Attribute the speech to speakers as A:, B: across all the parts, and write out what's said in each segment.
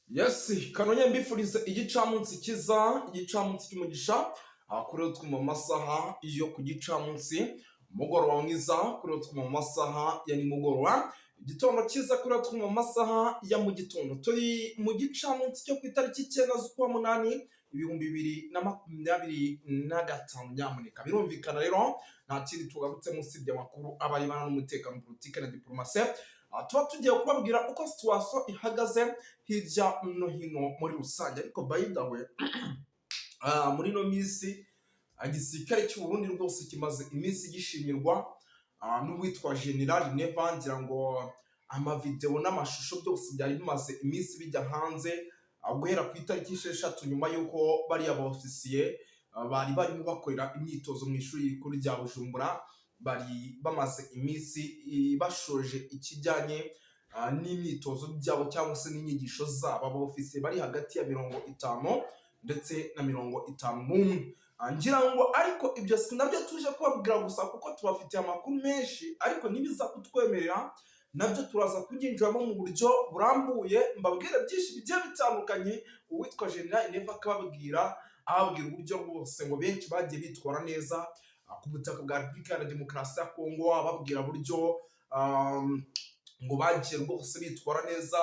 A: Yes, kanonye mbifurize igicamunsi cyiza, igicamunsi cy'umugisha, kuri twe mu masaha yo ku gicamunsi, umugoroba mwiza kuri twe mu masaha ya nimugoroba, igitondo cyiza kuri twe mu masaha ya mu gitondo. Turi mu gicamunsi cyo ku itariki 9 z'ukwa munani 2025. Nyamuneka, birumvikana rero nta kindi tugarutsemo usibye amakuru aba arebana n'umutekano, politiki na diplomasi. Tuba tugiye kubabwira uko situation ihagaze hirya no hino muri rusange. Ariko by the way, muri ino minsi igisirikare cy'u Burundi rwose kimaze iminsi gishimirwa n'uwitwa General Neva. Ngira ngo amavideo n'amashusho byose byari bimaze iminsi bijya hanze, guhera ku itariki 6, nyuma y'uko bariya ba ofisiye bari barimo bakorera imyitozo mu ishuri rikuru rya Bujumbura bari bamaze iminsi bashoje ikijyanye n'imyitozo byabo cyangwa se n'inyigisho zabo. Aba ofisiye bari hagati ya 50 ndetse na 51. Ngira ngo ariko ibyo si nabyo tuje kubabwira gusa, kuko tubafitiye amakuru menshi, ariko nibiza kutwemerera nabyo turaza kubyinjiramo mu buryo burambuye, mbabwire byinshi bigiye bitandukanye. Uwitwa General Neva akababwira, ababwira uburyo rwose ngo benshi bagiye bitwara neza ku butaka bwa Repubulika ya Demokarasi ya Kongo, ababwira buryo ngo bagiye rwose bitwara neza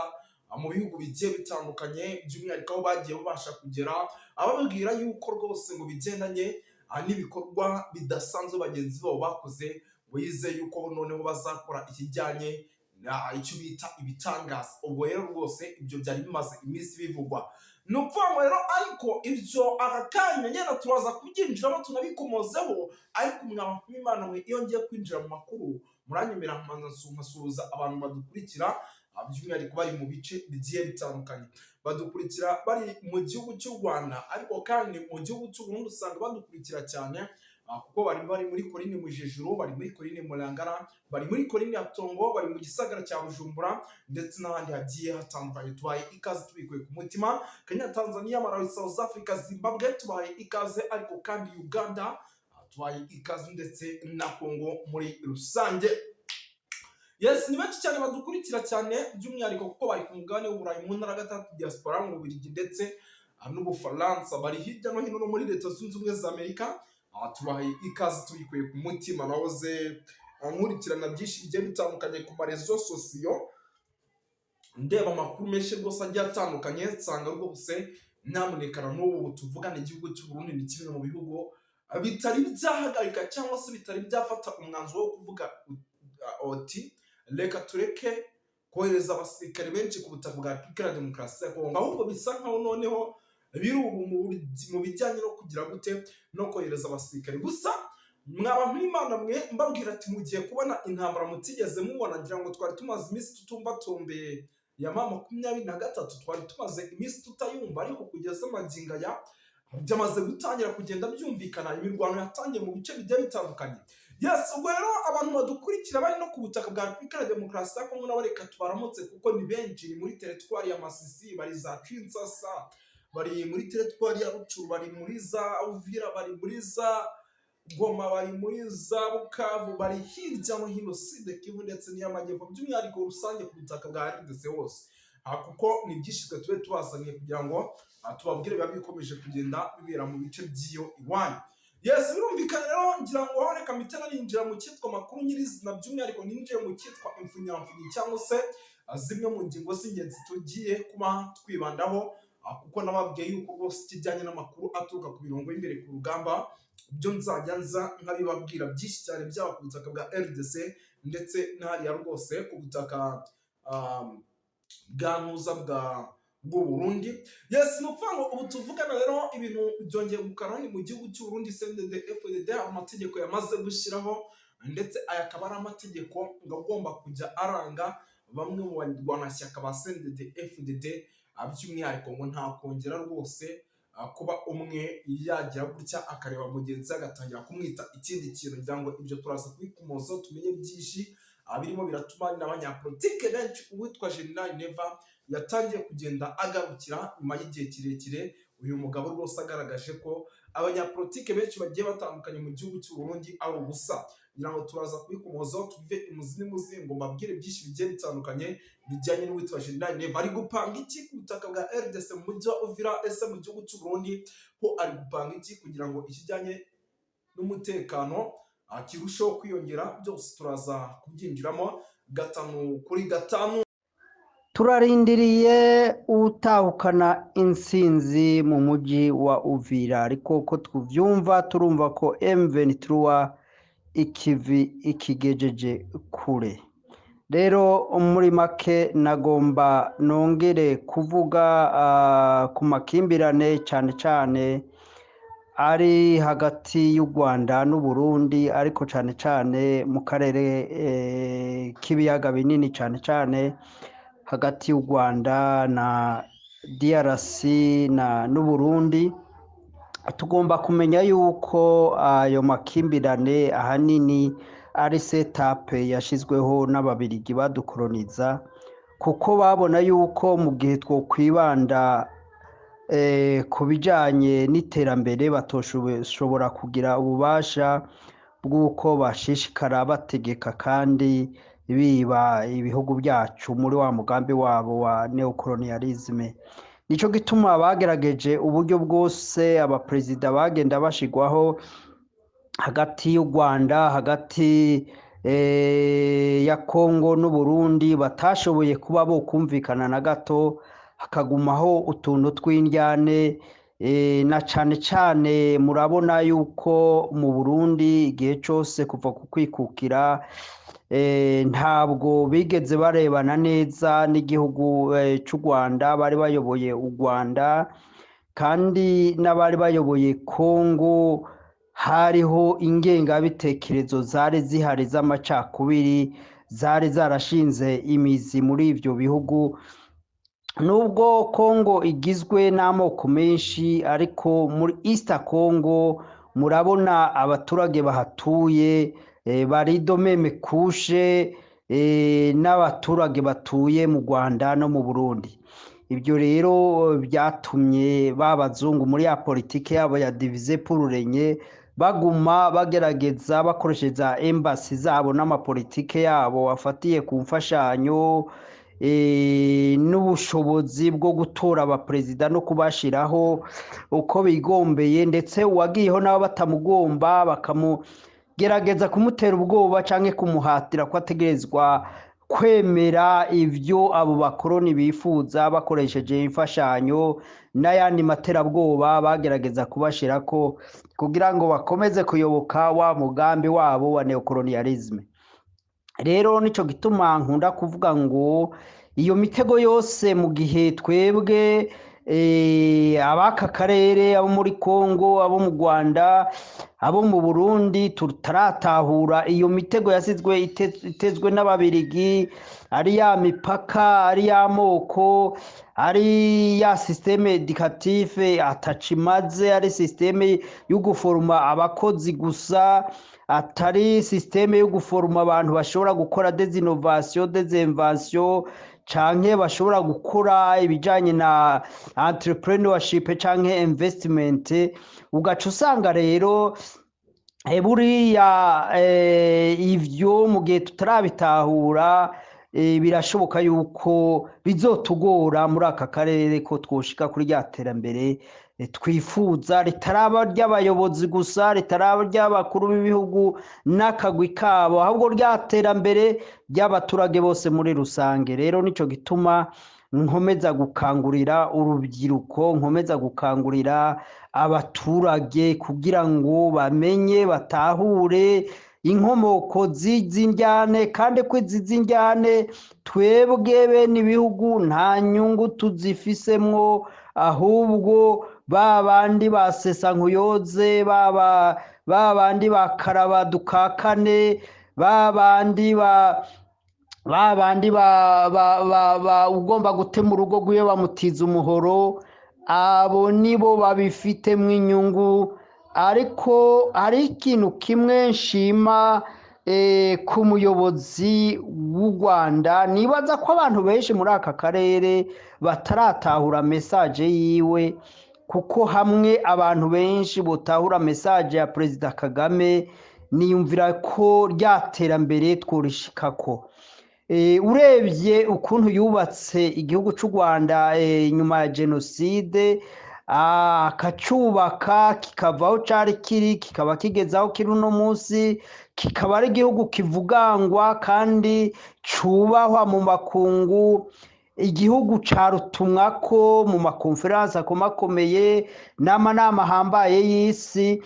A: mu bihugu bigiye bitandukanye, by'umwihariko aho bagiye babasha kugera, ababwira yuko rwose ngo bigendanye n'ibikorwa bidasanzwe bagenzi babo bakoze, ngo yizeye yuko noneho bazakora ikijyanye na icyo bita ibitangaza. Ubwo rero rwose ibyo byari bimaze iminsi bivugwa. Ni ukuvuga ngo rero ariko ibyo aka kanya nyine turaza kubyinjiramo tunabikomozeho. Ariko mwa Imana mwe, iyo ngiye kwinjira mu makuru muranyemera nkabanza nkasuhuza abantu badukurikira, by'umwihariko bari mu bice bigiye bitandukanye, badukurikira bari mu gihugu cy'u Rwanda, ariko kandi mu gihugu cy'u Burundi usanga badukurikira cyane, kuko bari muri Colline Mujejuru, bari muri Colline Murangara, bari muri Colline ya Tongo, bari mu gisagara cya Bujumbura ndetse n'ahandi hagiye hatandukanye. Tubaye ikaze tubikuye ku mutima. Kenya, Tanzania, Malawi, South Africa, Zimbabwe, tubaye ikaze. Ariko kandi Uganda, tubaye ikaze, ndetse na Congo muri rusange. Yes, ni benshi cyane badukurikira cyane, by'umwihariko kuko bari ku mugabane w'Uburayi mu ntara ya gatatu diaspora, mu Bubiligi ndetse n'Ubufaransa, bari hirya no hino no muri Leta Zunze Ubumwe za Amerika. Tubahaye ikaze tubikuye ku mutima. Nahoze nkurikirana byinshi bigiye bitandukanye ku ma réseaux sociaux, ndeba amakuru menshi rwose agiye atandukanye, nsanga rwose nyamuneka na n'ubu tuvugana igihugu cy'u Burundi ni kimwe mu bihugu bitari byahagarika cyangwa se bitari byafata umwanzuro wo kuvuga oti reka tureke kohereza abasirikare benshi ku butaka bwa Repubulika ya Demokarasi ya Kongo. Ahubwo bisa nkaho noneho biri ubu mu bijyanye no kugira gute, no kohereza abasirikare gusa. Mwa bantu b'Imana mwe, mbabwira ati mugiye kubona intambara mutigeze mubona. Ngira ngo twari tumaze iminsi tutumva tombe ya M23, twari tumaze iminsi tutayumva, ariko kugeza magingo aya byamaze gutangira kugenda byumvikana, imirwano yatangiye mu bice bigiye bitandukanye. Yes, ubwo rero abantu badukurikira bari no ku butaka bwa Repubulika ya Demokarasi ya Kongo nabo reka tubaramutse, kuko ni benshi. Ni muri teritwari ya Masisi, bari za Kinshasa, bari muri teritwari ya Rutshuru, bari muri za Uvira, bari muri za Goma, bari muri za Bukavu, bari hirya no hino, Sud Kivu ndetse n'iy'Amajyepfo, by'umwihariko rusange ku butaka bwa RDC hose. Kuko ni byinshi twe tube tubazaniye kugira ngo tubabwire biba bikomeje kugenda bibera mu bice by'iyo iwanyu. Yes, birumvikana rero, ngira ngo reka mpite ninjira mu cyitwa amakuru nyirizina, by'umwihariko ninjiye mu cyitwa impfunyamfunyi cyangwa se zimwe mu ngingo z'ingenzi tugiye kuba twibandaho, kuko nababwiye yuko rwose ikijyanye n'amakuru aturuka ku mirongo y'imbere ku rugamba byo nzajya nza nkabibabwira byinshi cyane, byaba ku butaka bwa RDC ndetse n'hariya rwose ku butaka bwa ntuza bw'u Burundi. Yes, ni ukuvuga ngo ubu tuvugana rero ibintu byongeye gukara ni mu gihugu cy'u Burundi. CNDD FDD amategeko yamaze gushyiraho, ndetse aya akaba ari amategeko ngo agomba kujya aranga bamwe mu barwanashyaka ba CNDD FDD, by'umwihariko ngo nta kongera rwose kuba umwe yagira gutya akareba mugenzi we agatangira kumwita ikindi kintu. Ngira ngo ibyo turaza kubikomozaho tumenye byinshi birimo biratuma n'abanyapolitike benshi, uwitwa General Neva Yatangiye kugenda agarukira nyuma y'igihe kirekire uyu mugabo rwose agaragaje ko abanyapolitike benshi bagiye batandukanye mu gihugu cy'u Burundi ari ubusa. Ngira ngo turaza kubikomozaho, tuve imuzi n'umuzingo, mbabwire byinshi bigiye bitandukanye bijyanye n'uwitwa General Neva. Ari gupanga iki ku butaka bwa RDC mu mujyi wa Uvira? Ese mu gihugu cy'u Burundi ho ari gupanga iki kugira ngo ikijyanye n'umutekano kirusheho kwiyongera? Byose turaza kubyinjiramo gatanu kuri gatanu.
B: Turarindiriye utahukana intsinzi mu mujyi wa Uvira, ariko uko tuvyumva, turumva ko M23 ikivi ikigejeje kure. Rero muri make nagomba nongere kuvuga ku makimbirane, cyane cyane ari hagati y'u Rwanda n'Uburundi, ariko cyane cyane mu karere k'ibiyaga binini, cyane cyane hagati y'u Rwanda na DRC na n'Uburundi. Tugomba kumenya yuko ayo makimbirane ahanini ari setup yashyizweho n'Ababirigi badukoloniza, kuko babona yuko mu gihe twokwibanda ku bijyanye n'iterambere batoshobora kugira ububasha bw'uko bashishikara bategeka kandi biba ibihugu byacu muri wa mugambi wabo wa neocolonialisme. Nico gituma bagerageje uburyo bwose, abaperezida bagenda bashigwaho hagati y'u Rwanda, hagati ya Congo n'Uburundi, batashoboye kuba bokumvikana na gato, hakagumaho utuntu tw'indyane. Na cane cane murabona yuko mu Burundi igihe cose kuva ku kwikukira ntabwo bigeze barebana neza n'igihugu c'u Rwanda, bari bayoboye u Rwanda, kandi n'abari bayoboye Congo hariho ingengabitekerezo zari zihari z'amacakubiri zari zarashinze imizi muri ivyo bihugu. Nubwo Congo igizwe n'amoko menshi, ariko muri East Congo murabona abaturage bahatuye bari de même couche n'abaturage batuye mu Rwanda no mu Burundi. Ibyo rero byatumye ba bazungu muri ya politike yabo ya diviser pour régner baguma bagerageza bakoresheje embassy zabo n'amapolitike yabo afatiye ku mfashanyo n'ubushobozi bwo gutora abaperezida no kubashiraho uko bigombeye, ndetse uwagiyeho nabo batamugomba bakamugerageza kumutera ubwoba canke kumuhatira ko ategerezwa kwemera ivyo abo bakoroni bifuza, bakoresheje imfashanyo n'ayandi materabwoba bagerageza kubashirako kugira ngo bakomeze kuyoboka wa mugambi wabo wa neocolonialisme. Rero nico gituma nkunda kuvuga ngo iyo mitego yose, mu gihe twebwe ab'aka karere, abo muri Congo, abo mu Rwanda, abo mu Burundi, tutaratahura iyo mitego yasizwe itezwe n'Ababirigi, ari ya mipaka, ari ya moko, ari ya système éducatif atacimaze, ari système yo guforoma abakozi gusa, atari système yo guforoma abantu bashobora gukora des innovations, des inventions, canke bashobora gukora ibijanye na entrepreneurship canke investment. Ugaca usanga rero buriya ivyo mu gihe tutarabitahura, birashoboka yuko bizotugora muri aka karere ko twoshika kuri rya terambere twifuza, ritaraba ry'abayobozi gusa, ritaraba ry'abakuru b'ibihugu n'akagwi kabo, ahubwo rya terambere ry'abaturage bose muri rusange. Rero nico gituma nkomeza gukangurira urubyiruko, nkomeza gukangurira abaturage kugira ngo bamenye, batahure inkomoko z'izi njyane, kandi ko izi njyane twebwe bene ibihugu nta nyungu tuzifisemwo, ahubwo ba bandi ba sesankuyoze, ba bandi ba karaba dukakane, ba bandi ba ugomba gutema urugo rwiwe bamutiza umuhoro, abo nibo babifitemwo inyungu. Ariko hari ikintu kimwe nshima. ku muyobozi w'u Rwanda. Nibaza ko abantu benshi muri aka karere bataratahura message yiwe, kuko hamwe abantu benshi botahura message ya Perezida Kagame, niyumvira ko rya terambere tworishikako. Urebye ukuntu yubatse igihugu c'u Rwanda nyuma ya jenoside, akacubaka kikava aho cari kiri kikaba kigeze aho kiri uno munsi, kikaba ari igihugu kivugangwa kandi cubahwa mu makungu, igihugu ca rutumwako mu makonferanse akomakomeye n'amanama ahambaye y'isi.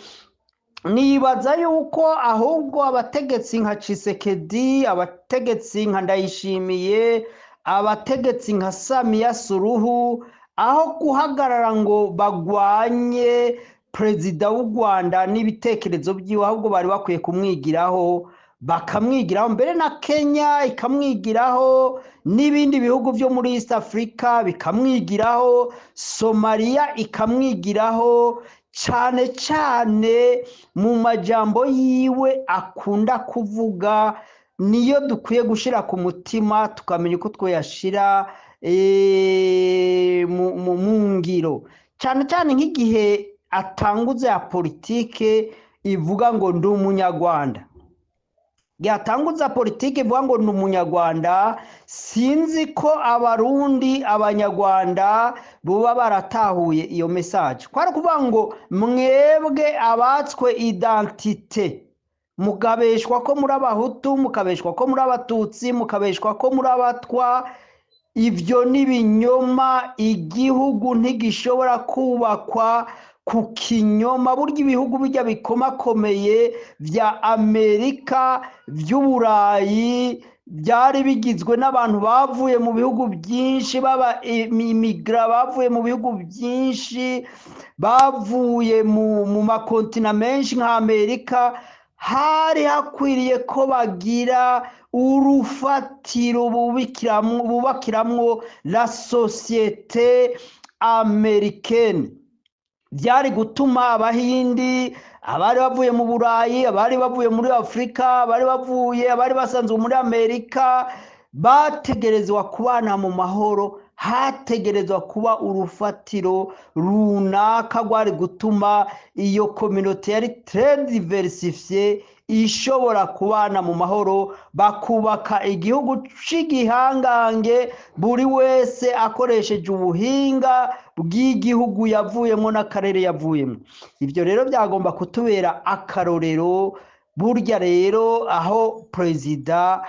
B: Nibaza yuko ahubwo abategetsi nka Tshisekedi, abategetsi nka Ndayishimiye, abategetsi nka Samia Suluhu, aho guhagarara ngo bagwanye perezida w'u Rwanda n'ibitekerezo vyiwe, ahubwo bari bakwiye kumwigiraho, bakamwigiraho mbere na Kenya ikamwigiraho, n'ibindi bihugu vyo muri East Africa bikamwigiraho, Somalia ikamwigiraho, cane cane mu majambo yiwe akunda kuvuga niyo dukwiye gushira ku mutima, tukamenya uko twoyashira mu ngiro, cane cane nk'igihe atanguza ya politike ivuga ngo ndi umunyarwanda. Yatanguza politike ivuga ngo ndi umunyarwanda, sinzi ko abarundi abanyarwanda boba baratahuye iyo message. Kwari ukuvuga ngo mwebwe abatswe identité, mukabeshwa ko muri abahutu, mukabeshwa ko muri abatutsi, mukabeshwa ko muri abatwa, ivyo ni ibinyoma. Igihugu ntigishobora kubakwa ku kinyoma. Burya ibihugu bijya bikomakomeye vya Amerika, vy'Uburayi, byari bigizwe n'abantu bavuye mu bihugu byinshi, baba immigrants bavuye mu bihugu byinshi, bavuye mu makontina menshi nka Amerika. Hari hakwiriye ko bagira urufatiro bubakiramwo la société américaine. Byari gutuma abahindi, abari bavuye mu Burayi, abari bavuye muri Afurika, abari basanzwe muri Amerika bategerezwa kubana mu mahoro. Hategerezwa kuba urufatiro runaka rwari gutuma iyo communauté yari très diversifiée ishobora kubana mu mahoro, bakubaka igihugu c'igihangange, buri wese akoresheje ubuhinga bw'igihugu yavuyemo n'akarere yavuyemo. Ibyo rero byagomba kutubera akarorero. Burya rero aho perezida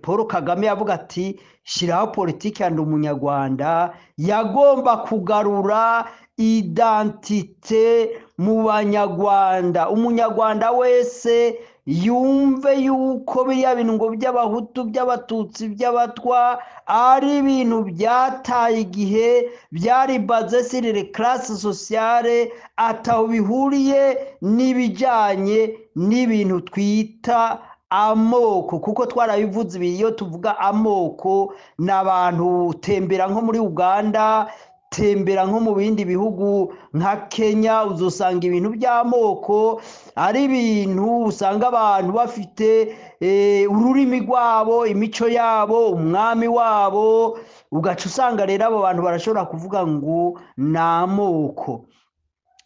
B: Paul Kagame yavuga ati shyiraho politiki ya ndi umunyarwanda, yagomba kugarura identité mu banyarwanda. Umunyarwanda wese yumve yuko biriya bintu ngo by'abahutu, by'abatutsi, by'abatwa ari ibintu byataye igihe, byari basé sur les classes sociales, ataho bihuriye n'ibijyanye n'ibintu twita amoko. Kuko twarabivuze, ibi iyo tuvuga amoko ni abantu. Tembera nko muri Uganda, tembera nko mu bindi bihugu nka Kenya, uzosanga ibintu by'amoko ari ibintu usanga abantu bafite ururimi rwabo, imico yabo, umwami wabo. Ugaca usanga rero abo bantu barashobora kuvuga ngo ni amoko.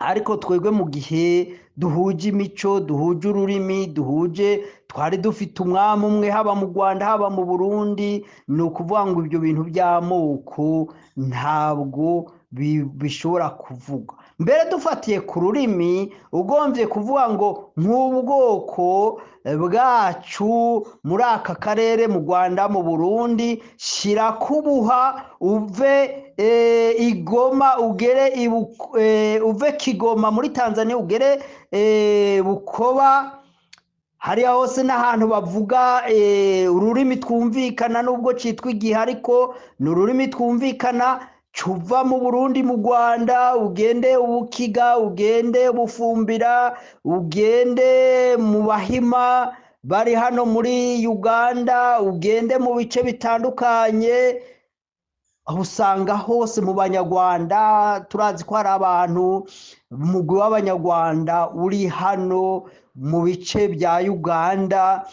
B: Ariko twebwe mu gihe duhuje imico, duhuje ururimi, duhuje, twari dufite umwami umwe, haba mu Rwanda, haba mu Burundi, ni ukuvuga ngo ibyo bintu by'amoko ntabwo bishobora kuvuga. Mbere dufatiye ku rurimi, ugombye kuvuga ngo nk'ubwoko bwacu muri aka karere, mu Rwanda, mu Burundi, shyira kubuha uve igoma ugere uve Kigoma muri Tanzania ugere Bukoba, hariya hose n'ahantu bavuga ururimi twumvikana, nubwo citwa igihe ariko ni ururimi twumvikana. Cuva mu Burundi, mu Rwanda, ugende Ubukiga, ugende Bufumbira, ugende mu Bahima bari hano muri Uganda, ugende mu bice bitandukanye. Aho usanga hose mu Banyarwanda, turazi ko hari abantu, umugwi w'Abanyarwanda uri hano mu bice bya Uganda,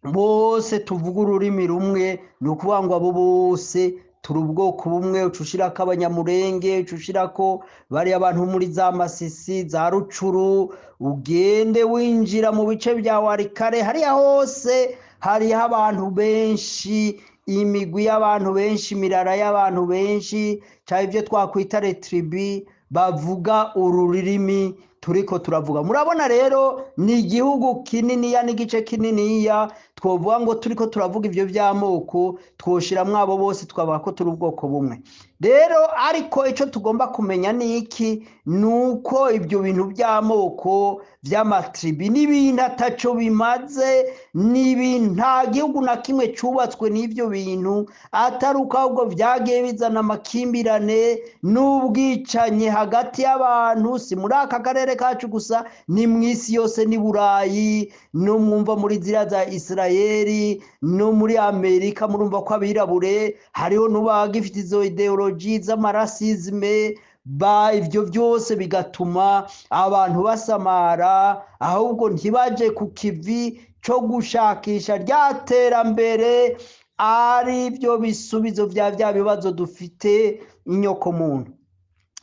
B: bose tuvuga ururimi rumwe. Ni ukuvuga ngo abo bose turi ubwoko bumwe. Uca ushirako Abanyamurenge, uca ushirako bariya bantu muri za Masisi, za Rucuru, ugende winjira mu bice bya Warikare, hariya hose hariho abantu benshi, imigwi y'abantu benshi, imirara y'abantu benshi, cyangwa ibyo twakwita les tribus, bavuga ururimi turiko turavuga. Murabona rero ni igihugu kininiya n'igice kininiya. Twovuga ngo turiko turavuga ivyo vy'amoko, twoshiramwo abo bose, twavuga ko turi ubwoko bumwe rero. Ariko ico tugomba kumenya ni iki? Ni uko ibyo bintu by'amoko, vy'ama tribus, n'ibintu ataco bimaze, n'ibintu nta gihugu na kimwe cubatswe n'ivyo bintu, atari uko ahubwo vyagiye bizana amakimbirane n'ubwicanyi hagati y'abantu. Si muri aka karere kacu gusa, ni mu isi yose, ni Burayi, no mwumva muri ziriya za Isirayeli, no muri Amerika. Murumva ko abirabure hariho n'ubagifite izo idéologies z'ama racisme ba. Ibyo byose bigatuma abantu basamara, ahubwo ntibaje ku kivi cyo gushakisha rya terambere, ari byo bisubizo bya bibazo dufite inyoko muntu.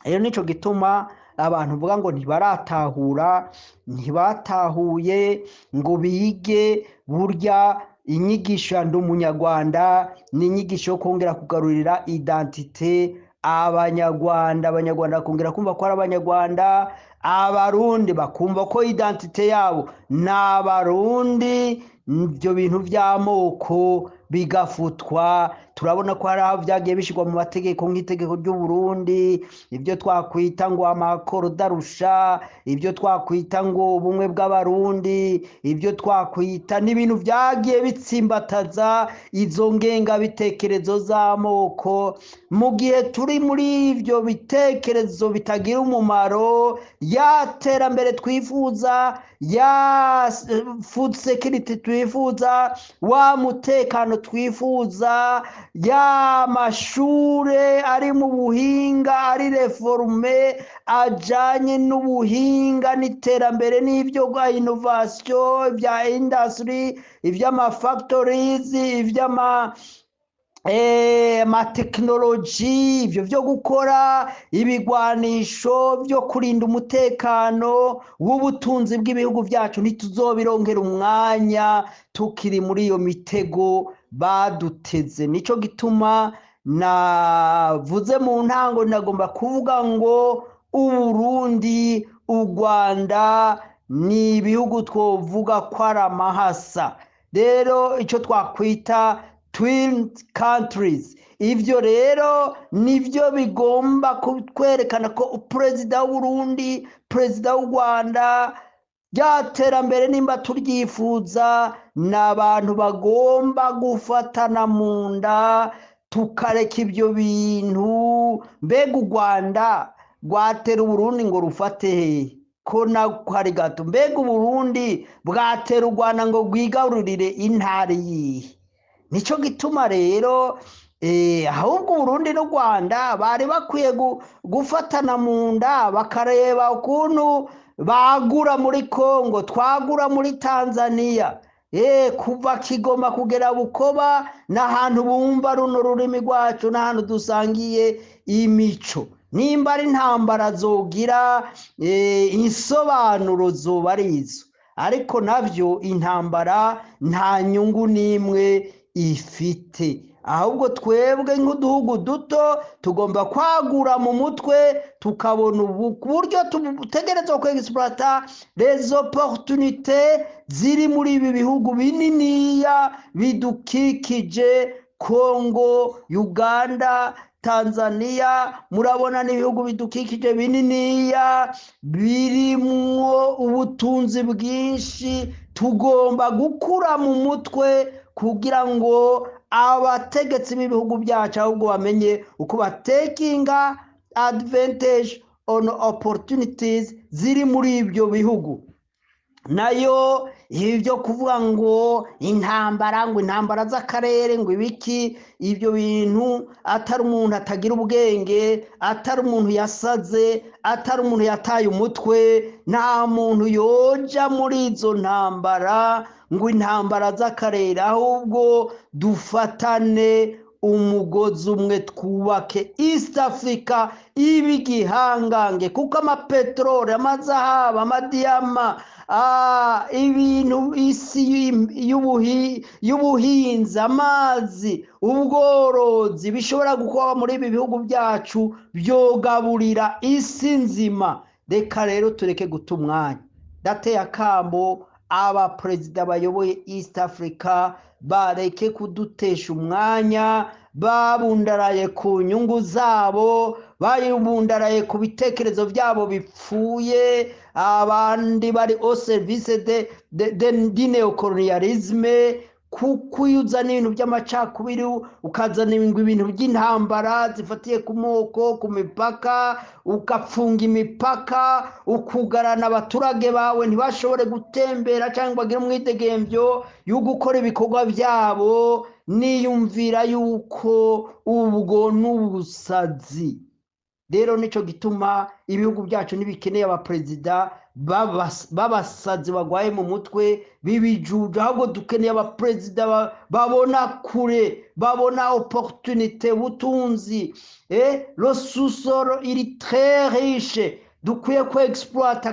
B: Rero nico gituma abantu uvuga ngo ntibaratahura, ntibatahuye ngo bige. Burya inyigisho ya Ndi Umunyarwanda ni inyigisho yo kongera kugarurira identité Abanyarwanda, Abanyarwanda bakongera kumva ko ari Abanyarwanda, Abarundi bakumva ko identité yabo ni Abarundi. Ibyo bintu by'amoko bigafutwa. Turabona ko hari aho byagiye bishyirwa mu mategeko, nk'itegeko ry'u Burundi, ibyo twakwita ngo ama accords d'Arusha, ibyo twakwita ngo ubumwe bw'Abarundi, ibyo twakwita n'ibintu byagiye bitsimbataza izo ngengabitekerezo z'amoko. Mu gihe turi muri ibyo bitekerezo bitagira umumaro, ya terambere twifuza, ya food security twifuza, wa mutekano twifuza, ya mashure ari mu buhinga, ari réformé, ajanye n'ubuhinga n'iterambere n'ibyo bwa innovation, ibya industry, iby'ama factories, iby'ama amatekinoloji, ibyo byo gukora ibigwanisho byo kurinda umutekano w'ubutunzi bw'ibihugu byacu, ntituzobironkera umwanya tukiri muri iyo mitego baduteze. Nico gituma navuze mu ntango, nagomba kuvuga ngo Uburundi, u Rwanda ni ibihugu twovuga ko ari amahasa, rero icyo twakwita twin countries. Ibyo rero nibyo bigomba kutwerekana ko perezida w'Uburundi, perezida w'u Rwanda, rya terambere nimba turyifuza, ni abantu bagomba gufatana mu nda, tukareka ibyo bintu. Mbega u Rwanda rwatera Uburundi ngo rufate hehe, ko na hari gato? Mbega Uburundi bwatera u Rwanda ngo rwigarurire intara yihe? Nico gituma rero ahubwo Uburundi n'u Rwanda bari bakwiye gufatana mu nda, bakareba ukuntu bagura muri Congo, twagura muri Tanzania, kuva Kigoma kugera Bukoba, n'ahantu bumva runo rurimi rwacu, n'ahantu dusangiye imico. Nimba ari intambara zogira insobanuro, zoba ari izo. Ariko nabyo intambara nta nyungu n'imwe ifite. Ahubwo twebwe nk'uduhugu duto tugomba kwagura mu mutwe, tukabona uburyo dutegerezwa kwexploita les opportunités ziri muri ibi bihugu bininiya bidukikije: Congo, Uganda, Tanzania. Murabona n'ibihugu bidukikije bininiya birimwo ubutunzi bwinshi. Tugomba gukura mu mutwe kugira ngo abategetsi b'ibihugu byacu ahubwo bamenye uko batekinga advantage on opportunities ziri muri ibyo bihugu. Nayo ibi byo kuvuga ngo intambara, ngo intambara z'akarere, ngo ibiki, ibyo bintu atari umuntu atagira ubwenge, atari umuntu yasaze, atari umuntu yataye umutwe, nta muntu yoja muri izo ntambara ngo intambara z'akarere. Ahubwo dufatane umugozi umwe, twubake East Africa ibe igihangange, kuko amapeteroli, amazahabu, amadiyama, ibintu isi y'ubuhinzi, amazi, ubworozi bishobora gukorwa muri ibi bihugu byacu byogaburira isi nzima. Reka rero tureke guta umwanya. Ndateye akamo abaperezida bayoboye East Africa, bareke kudutesha umwanya babundaraye ku nyungu zabo, babundaraye ku bitekerezo byabo bipfuye, abandi bari au service de néocolonialisme. Kuko iyo uzana ibintu by'amacakubiri, ukazana ibintu by'intambara zifatiye ku moko, ku mipaka, ugapfunga imipaka, ukugarana abaturage bawe ntibashobore gutembera cyangwa bagire umwidegembyo yo gukora ibikorwa byabo, niyumvira yuko ubwo n'ubusazi. Rero nicyo gituma ibihugu byacu ntibikeneye abaperezida b'abasazi bagwaye mu mutwe, b'ibijuju. Ahubwo dukeneye abaperezida babona kure, babona opportunité, butunzi, le sous-sol iri très riche, dukwiye ku exploiter,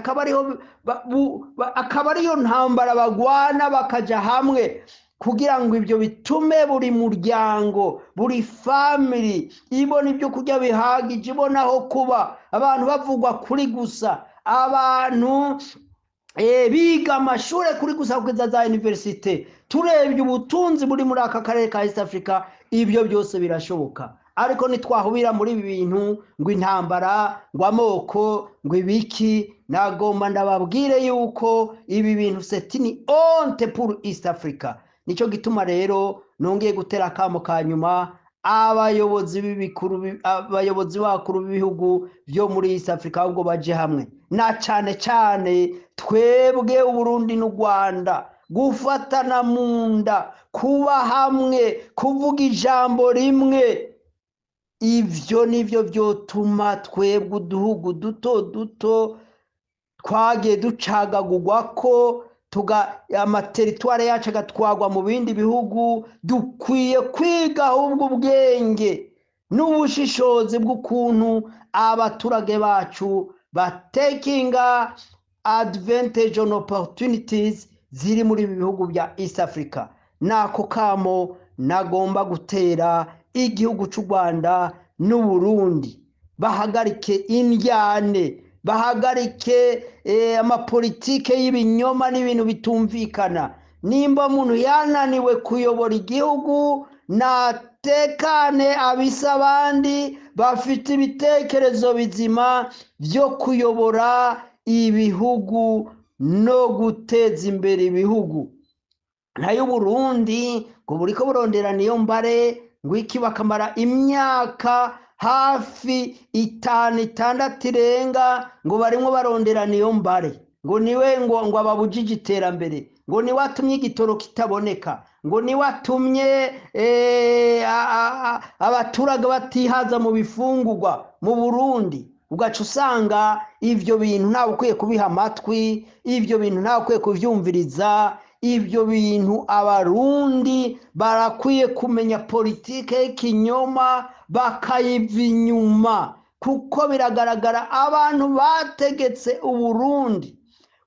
B: akaba ariyo ntambara bagwana, bakaja hamwe kugira ngo ibyo bitume buri muryango, buri family ibona ibyo kurya bihagije, ibona aho kuba, abantu bavugwa kuri gusa, abantu biga amashuri kuri gusa kugeza za université. Turebye ubutunzi buri muri aka karere ka East Africa, ibyo byose birashoboka. Ariko ntitwahubira muri ibi bintu ngo intambara, ngo amoko, ngo ibiki. Nagomba ndababwire yuko ibi bintu c'est une honte pour East Africa. Nicyo gituma rero nongeye gutera akamo ka nyuma abayobozi b'ibikuru, abayobozi bakuru b'ibihugu byo muri East Africa, ahubwo baje hamwe, na cyane cyane twebwe Uburundi n'u Rwanda, gufatana mu nda, kuba hamwe, kuvuga ijambo rimwe. Ibyo nibyo byotuma twebwe uduhugu duto duto twagiye ducagagurwa ko amaterritoire yacu agatwagwa mu bindi bihugu, dukwiye kwiga ahubwo ubwenge n'ubushishozi bw'ukuntu abaturage bacu batakinga advantage on opportunities ziri muri ibi bihugu bya East Africa. Nako kamo nagomba gutera igihugu cy'u Rwanda n'Uburundi: bahagarike indyane, bahagarike amapolitike y'ibinyoma n'ibintu bitumvikana. Nimba umuntu yananiwe kuyobora igihugu, natekane, abise abandi bafite ibitekerezo bizima byo kuyobora ibihugu no guteza imbere ibihugu. Nayo Uburundi ngo buriko burondera Niyombare ngo iki, bakamara imyaka hafi 5, 6 irenga ngo barimwo barondera Niyombare, ngo niwe ngo ababujije iterambere, ngo niwe atumye igitoro kitaboneka, ngo niwe atumye abaturage batihaza mu bifungurwa mu Burundi. Ugaca usanga ivyo bintu ntawe ukwiye kubiha amatwi, ivyo bintu ntawe ukwiye kuvyumviriza. Ibyo bintu Abarundi barakwiye kumenya politike y'ikinyoma bakayiva inyuma, kuko biragaragara abantu bategetse Uburundi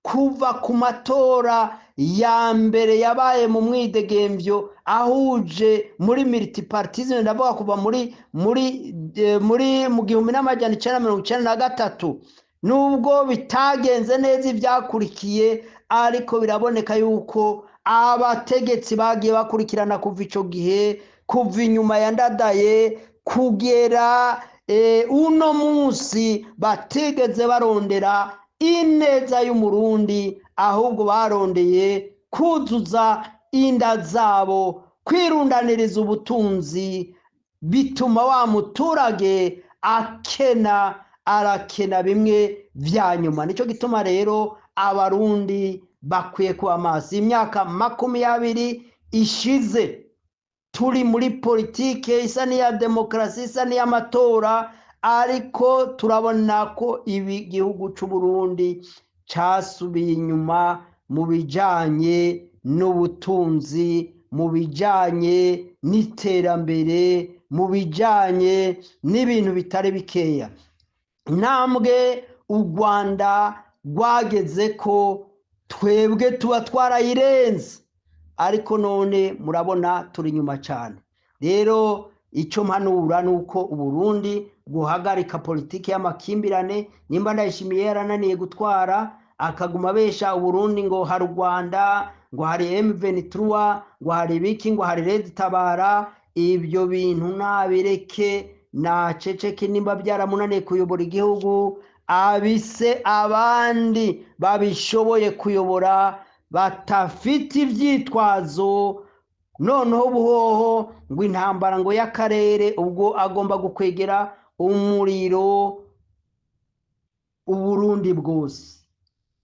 B: kuva ku matora ya mbere yabaye mu mwidegemvyo ahuje muri multipartisme, ndavuga kuva muri mu 1993, nubwo bitagenze neza ivyakurikiye, ariko biraboneka yuko abategetsi bagiye bakurikirana kuva ico gihe, kuva inyuma ya Ndadaye kugera uno munsi, batigeze barondera ineza y'Umurundi, ahubwo barondeye kuzuza inda zabo, kwirundaniriza ubutunzi, bituma wa muturage akena, arakena bimwe vya nyuma. Nico gituma rero Abarundi Bakwiye kuba maso. Imyaka 20 ishize turi muri politike isa n'iya demokarasi, isa n'iy'amatora, ariko turabona ko ibi gihugu c'u Burundi casubiye inyuma mu bijanye n'ubutunzi, mu bijanye n'iterambere, mu bijanye n'ibintu bitari bikeya. Intambwe u Rwanda rwageze ko twebwe tuba twarayirenze, ariko none murabona turi inyuma cyane. Rero icyo mpanura ni uko Uburundi guhagarika politiki y'amakimbirane. Nimba Ndayishimiye yarananiye gutwara, akaguma abesha Uburundi ngo hari u Rwanda, ngo hari M23, ngo hari ibiki, ngo hari Red Tabara, ibyo bintu nabireke, naceceke. Nimba byaramunaniye kuyobora igihugu, abise abandi babishoboye kuyobora batafite ivyitwazo. Noneho buhoho ngo intambara ngo y'akarere, ubwo agomba gukwegera umuriro Uburundi bwose.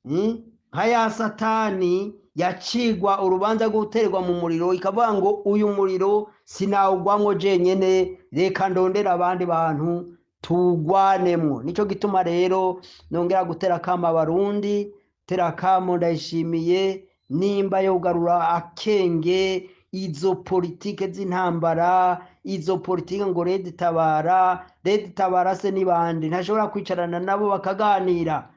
B: Nka ya Satani yacigwa urubanza rwo guterwa mu muriro, ikavuga ngo uyu muriro sinawugwamwo jenyene, reka ndondera abandi bantu tuwugwanemwo. Nico gituma rero nongera gutera akamo Abarundi, tera akamo Ndayishimiye, nimba yogarura akenge izo politike z'intambara, izo politike ngo Red Tabara, Red Tabara se nibande? Ntashobora kwicarana nabo bakaganira,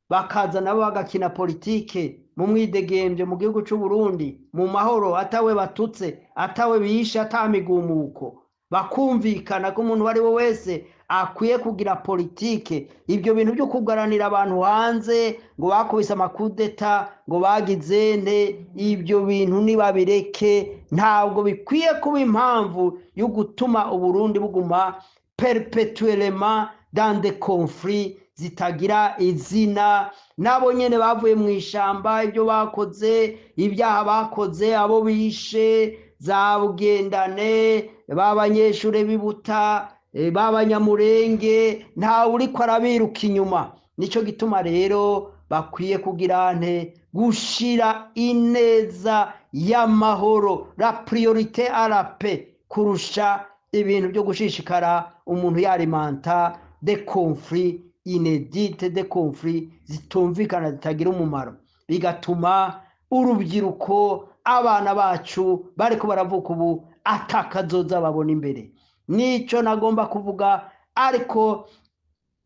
B: bakaza nabo bagakina politike mu mwidegembyo mu gihugu c'u Burundi, mu mahoro, atawe batutse, atawe bishe, atamigumuko, bakumvikana ko umuntu uwo ari we wese akwiye kugira politike. Ibyo bintu byo kugaranira abantu hanze ngo bakubise amakudeta, ngo bagize nte, ibyo bintu nibabireke. Ntabwo bikwiye kuba impamvu yo gutuma Uburundi buguma perpétuellement dans des conflits zitagira izina. Nabo nyene bavuye mu ishamba, ibyo bakoze, ibyaha bakoze, abo bishe za Bugendane, b'abanyeshure b'ibuta, b'abanyamurenge, ntawe uriko arabiruka inyuma. Nico gituma rero bakwiye kugira nte? Gushira ineza y'amahoro, la priorité à la paix, kurusha ibintu byo gushishikara umuntu yarimanta des conflits inédites, des conflits zitumvikana, zitagira umumaro, bigatuma urubyiruko, abana bacu bariko baravuka ubu, atakazoza babona imbere. Nico nagomba kuvuga, ariko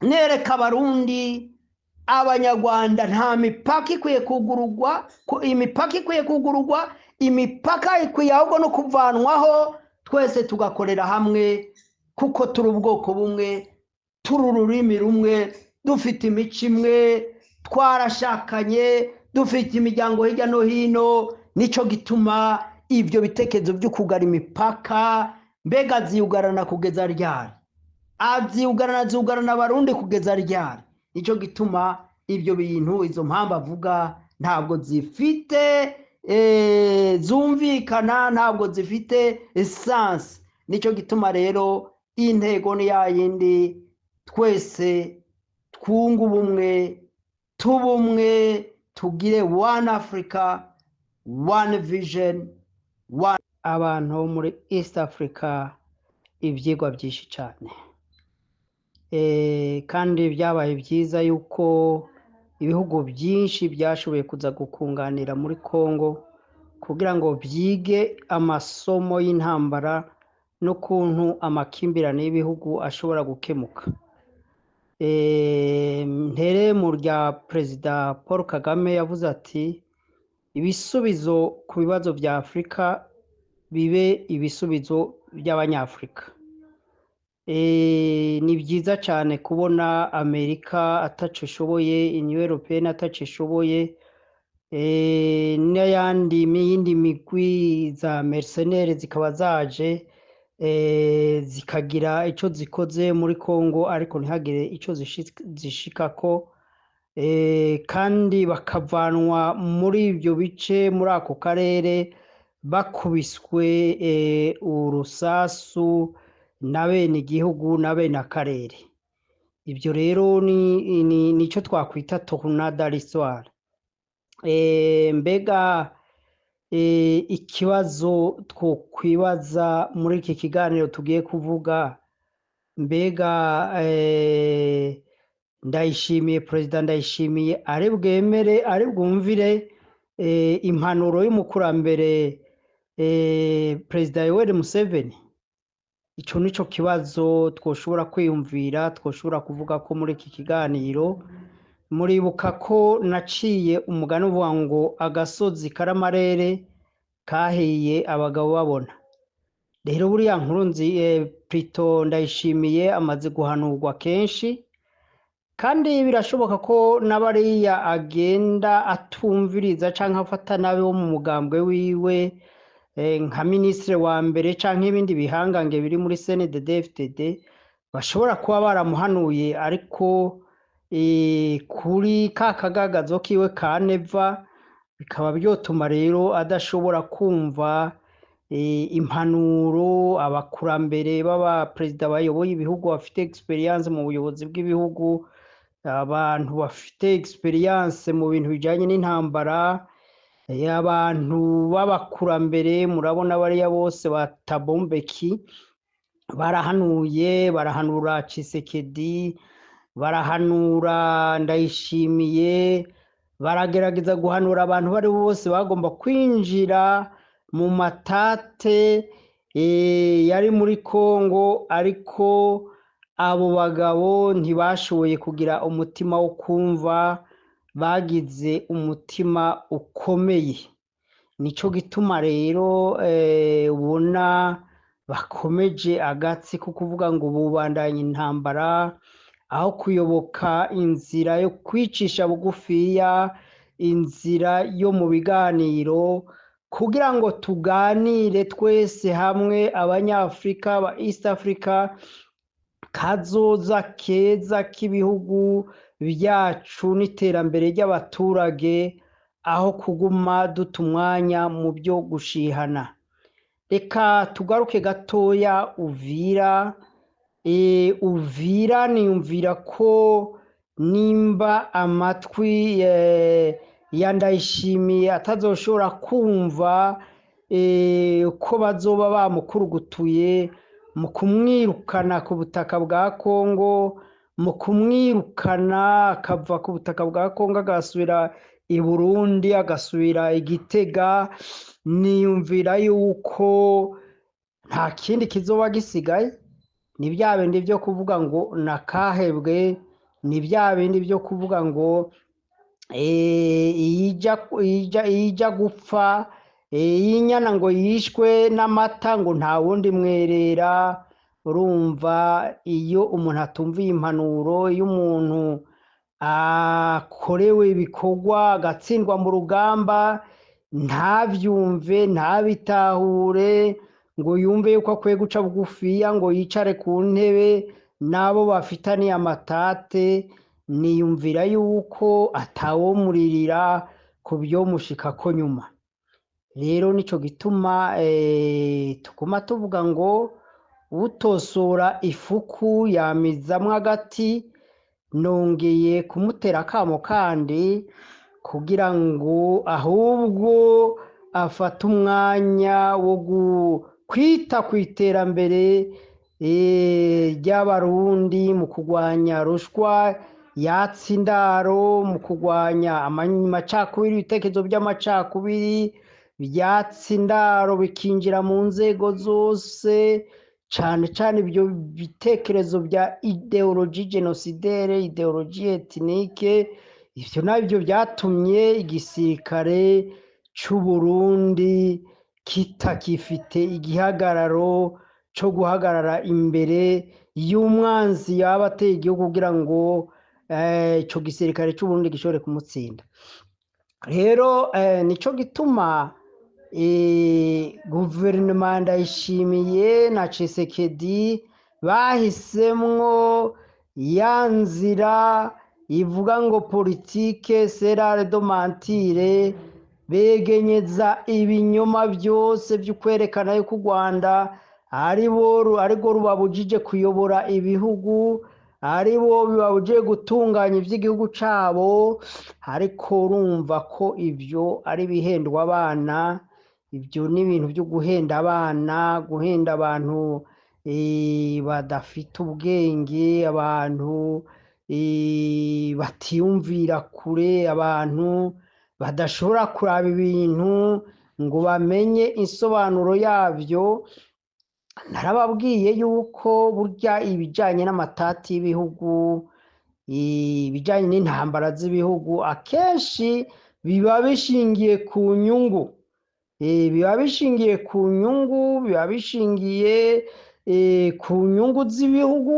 B: nereka Abarundi, Abanyarwanda, nta mipaka ikwiye kugururwa, ko imipaka ikwiye kugururwa, imipaka ikwiye ahubwo no kuvanwaho, twese tugakorera hamwe, kuko turi ubwoko bumwe, turi ururimi rumwe, dufite imico imwe, twarashakanye, dufite imiryango hirya no hino. Nico gituma ibyo bitekerezo byo kugara imipaka, mbega ziyugarana kugeza ryari? Aziyugarana, ziyugarana Abarundi kugeza ryari? Nico gituma ibyo bintu, izo mpamvu avuga, ntabwo zifite zumvikana, ntabwo zifite essence. Nico gituma rero intego ni ya yindi: twese twunge ubumwe, tube umwe, tugire one Africa, one vision, one.
C: Abantu bo muri East Africa, ibyigwa byinshi cyane, kandi byabaye byiza yuko ibihugu byinshi byashoboye kuza gukunganira muri Congo kugira ngo byige amasomo y'intambara n'ukuntu amakimbirane y'ibihugu ashobora gukemuka. Ntere mu rya Perezida Paul Kagame, yavuze ati ibisubizo ku bibazo bya Afurika bibe ibisubizo by'Abanyafurika. Ni byiza cyane kubona Amerika ataco ishoboye, Union Européenne ataco ishoboye, n'ayandi n'iyindi migwi za mercenaires zikaba zaje, zikagira ico zikoze muri Congo, ariko ntihagire ico zishikako, kandi bakavanwa muri ibyo bice, muri ako karere, bakubiswe urusasu na bene igihugu na bene akarere. Ibyo rero ni nico twakwita tournant dans l'histoire.
B: Mbega ikibazo twokwibaza muri iki kiganiro tugiye kuvuga, mbega Ndayishimiye, Perezida Ndayishimiye ari bwemere, ari bwumvire impanuro y'umukurambere Perezida Yoweri Museveni? Ico nico kibazo twoshobora kwiyumvira, twoshobora kuvuga ko muri iki kiganiro. Muribuka ko naciye umugani uvuga ngo agasozi karamarere kahiye abagabo babona. Rero buriya Nkurunzi, Plito Ndayishimiye amaze guhanurwa kenshi, kandi birashoboka ko n'abariya agenda atumviriza canke afata nabi wo mu mugambwe wiwe, nka minisitiri wa mbere canke ibindi bihangange biri muri CNDD-FDD, bashobora kuba baramuhanuye, ariko kuri ka kagagazo kiwe ka Neva bikaba vyotuma rero adashobora kumva impanuro abakurambere b'abaperezida bayoboye ibihugu bafite experience mu buyobozi bw'ibihugu, abantu bafite experience mu bintu bijanye n'intambara, abantu b'abakurambere. Murabona bariya bose ba Thabo Mbeki barahanuye, barahanura Tshisekedi, barahanura Ndayishimiye, baragerageza guhanura abantu bari bose bagomba kwinjira mu matate yari muri Kongo, ariko abo bagabo ntibashoboye kugira umutima wo kumva, bagize umutima ukomeye. Nico gituma rero ubona bakomeje agatsi ko kuvuga ngo bubandanye intambara, aho kuyoboka inzira yo kwicisha bugufiya, inzira yo mu biganiro, kugira ngo tuganire twese hamwe Abanyafrika ba East Africa, kazoza keza k'ibihugu byacu n'iterambere ry'abaturage, aho kuguma duta umwanya mu byo gushihana. Reka tugaruke gatoya Uvira. Uvira niyumvira ko nimba amatwi ya Ndayishimiye atazoshobora kumva ko bazoba bamukurugutuye mu kumwirukana ku butaka bwa Kongo, mu kumwirukana akava ku butaka bwa Kongo agasubira i Burundi, agasubira i Gitega, niyumvira yuko nta kindi kizoba gisigaye. Ni bya bindi byo kuvuga ngo nakahebwe, ni bya bindi byo kuvuga ngo iyija gupfa, iyinyana ngo yishwe n'amata ngo nta wundi mwerera. Urumva iyo umuntu atumviye impanuro, iyo umuntu akorewe ibikorwa agatsindwa mu rugamba ntavyumve, ntabitahure, ngo yumve yuko akwiye guca bugufiya ngo yicare ku ntebe n'abo bafitaniye amatate, niyumvira yuko atawomuririra ku byo mushikako nyuma. Rero nico gituma tuguma tuvuga ngo utosora ifuku yamizamwo agati. Nongeye kumutera akamo kandi kugira ngo ahubwo afate umwanya wo kwita ku iterambere ry'Abarundi mu kurwanya rushwa yatsa indaro, mu kurwanya amacakubiri, ibitekerezo by'amacakubiri byatsa indaro bikinjira mu nzego zose, cane cane ibyo bitekerezo bya idéologie génocidaire, idéologie ethnique. Ivyo navyo byatumye igisirikare c'u Burundi kitakifite igihagararo co guhagarara imbere y'umwanzi yaba ateye igihugu, kugira ngo ico gisirikare c'u Burundi gishobore kumutsinda. Rero nico gituma guverinoma Ndayishimiye na Tshisekedi bahisemwo ya nzira ivuga ngo politique c'est l'art de mentir, begenyeza ibinyoma byose byo kwerekana yuko u Rwanda arirwo rubabujije kuyobora ibihugu, ari bo bibabujije gutunganya ivy'igihugu cabo. Ariko urumva ko ivyo ari ibihendwa abana, ibyo ni ibintu byo guhenda abana, guhenda abantu badafite ubwenge, abantu batiyumvira kure, abantu badashobora kuraba ibintu ngo bamenye insobanuro yabyo. Narababwiye yuko burya ibijanye n'amatati y'ibihugu, ibijanye n'intambara z'ibihugu, akenshi biba bishingiye ku nyungu, biba bishingiye ku nyungu, biba bishingiye ku nyungu z'ibihugu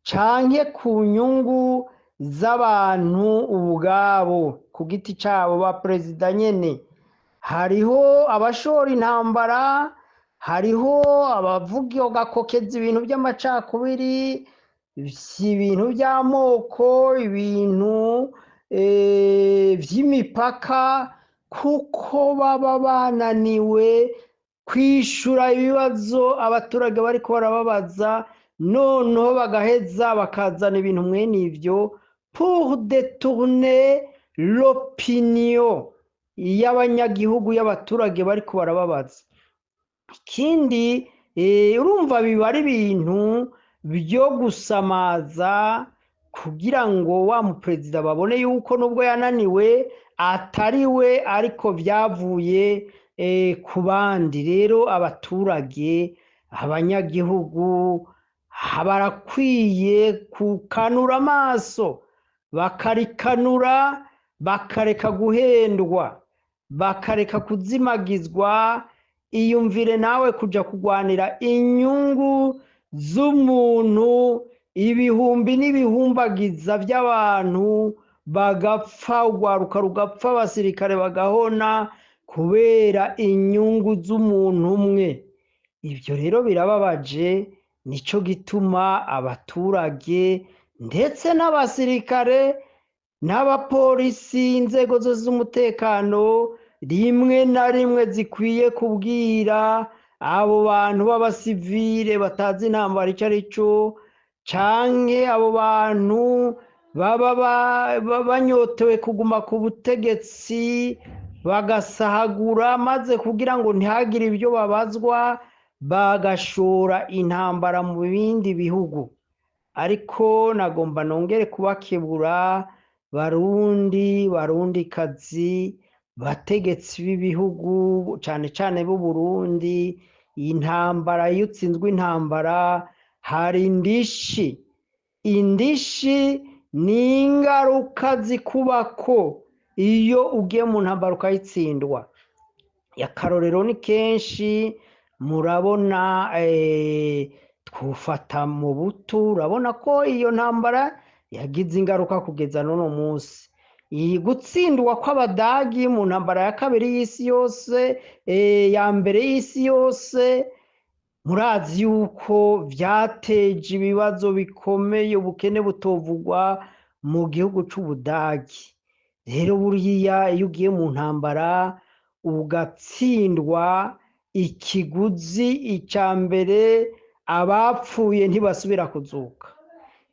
B: canke ku nyungu z'abantu ubwabo ku giti cabo, ba perezida nyene. Hariho abashora intambara, hariho abavuga gakokeza ibintu by'amacakubiri, ibintu by'amoko, ibintu vy'imipaka, kuko baba bananiwe kwishura ibibazo abaturage bariko barababaza, noneho bagaheza bakazana ibintu mwene ivyo pour détourner l'opinion y'abanyagihugu, y'abaturage bariko barababaza. Ikindi, urumva biba ari ibintu byo gusamaza kugira ngo wa muperezida babone yuko nubwo yananiwe atari we, ariko byavuye ku bandi. Rero abaturage, abanyagihugu barakwiye kukanura amaso, bakarikanura, bakareka guhendwa, bakareka kuzimagizwa. Iyumvire nawe kuja kugwanira inyungu z'umuntu, ibihumbi n'ibihumbagiza by'abantu bagapfa, urwaruka rugapfa, abasirikare bagahona kubera inyungu z'umuntu umwe. Ibyo rero birababaje. Nico gituma abaturage ndetse n'abasirikare n'abapolisi, inzego zose z'umutekano, rimwe na rimwe zikwiye kubwira abo bantu b'abasivile batazi intambara ico ari cyo, canke abo bantu baba banyotewe kuguma ku butegetsi, bagasahagura maze kugira ngo ntihagire ibyo babazwa, bagashora intambara mu bindi bihugu. Ariko nagomba nongere kubakebura, Barundi, Barundikazi, bategetsi b'ibihugu, cane cane b'u Burundi, intambara iyo utsinzwe intambara hari indishi. Indishi ni ingaruka zikubako iyo ugiye mu ntambara ukayitsindwa. Akarorero ni kenshi murabona, twufata mu butu, urabona ko iyo ntambara yagize ingaruka kugeza n'uno munsi. Iyi gutsindwa kw'Abadagi mu ntambara ya kabiri y'isi yose, ya mbere y'isi yose, murazi yuko vyateje ibibazo bikomeye, ubukene butovugwa mu gihugu c'Ubudagi. Rero buriya iyo ugiye mu ntambara ugatsindwa, ikiguzi ica mbere abapfuye ntibasubira kuzuka.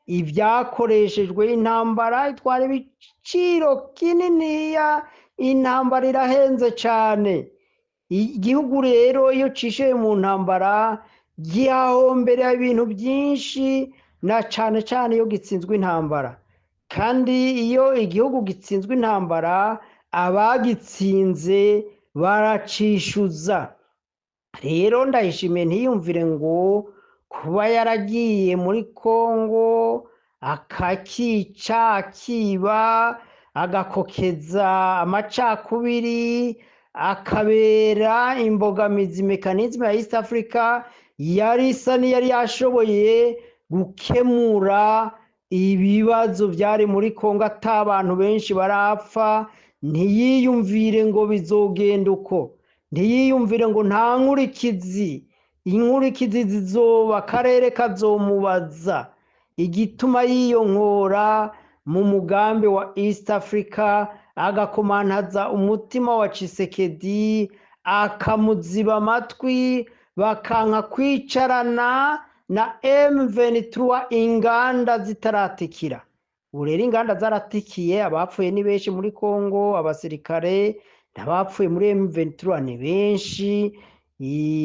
B: Ibyakoreshejwe intambara itwara ibiciro kininiya, intambara irahenze cane. Igihugu rero iyo cishiye mu ntambara gihahombera ibintu byinshi, na cane cane iyo gitsinzwe intambara. Kandi iyo igihugu gitsinzwe intambara, abagitsinze baracishuza. Rero Ndayishimiye ntiyumvire ngo kuba yaragiye muri Kongo akakica, akiba, agakokeza amacakubiri, akabera imbogamizi mécanisme ya East Africa yari isa n'iyari yashoboye gukemura ibibazo byari muri Kongo ata abantu benshi barapfa, ntiyiyumvire ngo bizogenda uko, ntiyiyumvire ngo nta nkurikizi, inkurikizi zizoba, akarere kazomubaza igituma yiyonkora mu mugambi wa East Africa, agakomantaza umutima wa Tshisekedi, akamuziba amatwi, bakanka kwicarana
C: na M23 inganda zitaratikira. Ubu rero inganda zaratikiye, abapfuye ni benshi muri Kongo, abasirikare n'abapfuye muri M23 ni benshi,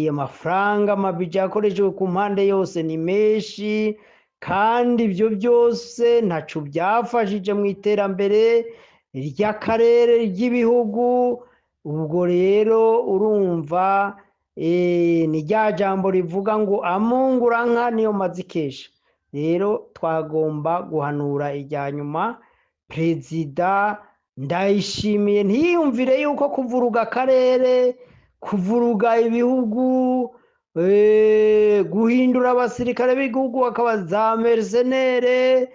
C: amafaranga amabija yakoreshejwe ku mpande yose ni menshi, kandi ibyo byose ntaco byafashije mu iterambere ry'akarere ry'ibihugu. Ubwo rero urumva ni rya jambo rivuga ngo amungura nka niyo mazikesha. Rero twagomba guhanura irya nyuma Perezida Ndayishimiye ntiyiyumvire yuko kuvuruga akarere, kuvuruga ibihugu, guhindura abasirikare b'igihugu bakaba za mercenaires.